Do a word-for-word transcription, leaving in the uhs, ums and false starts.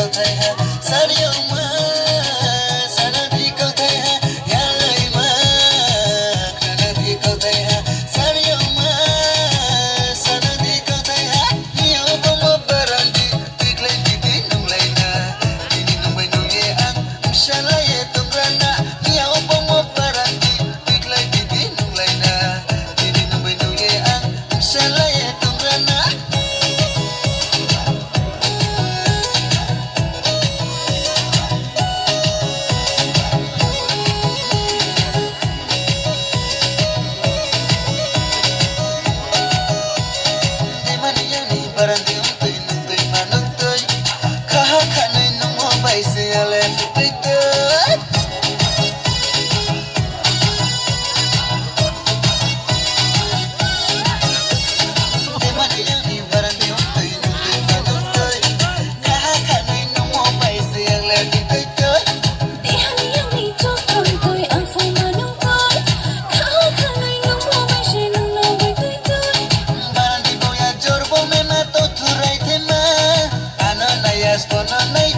Sariyoma, sanadi kothai ha, yalaima, khanadi kothai ha, sariyoma, sanadi kothai ha, niyo bomo barandi, tiklai titi nunglaina, tini nungbai nungye ang, msalaye tungrana, niyo bomo barandi, tiklai titi nunglaina, tini nungbai nungye ang, msalaye tungrana. Demani yani barandi untui nungtui manungtui. Kaha khanui nungmo bai se ale futui tui. Demani yani barandi untui nungtui manungtui. Kaha khanui nungmo bai se ale futui tui. Tihani yangni chok twi twi ang phai manung twi. Kha khanai nung bo bai se nung no bai twi twi. Barandi boya jor bo mema to thurai thema. Ano nayas bono nai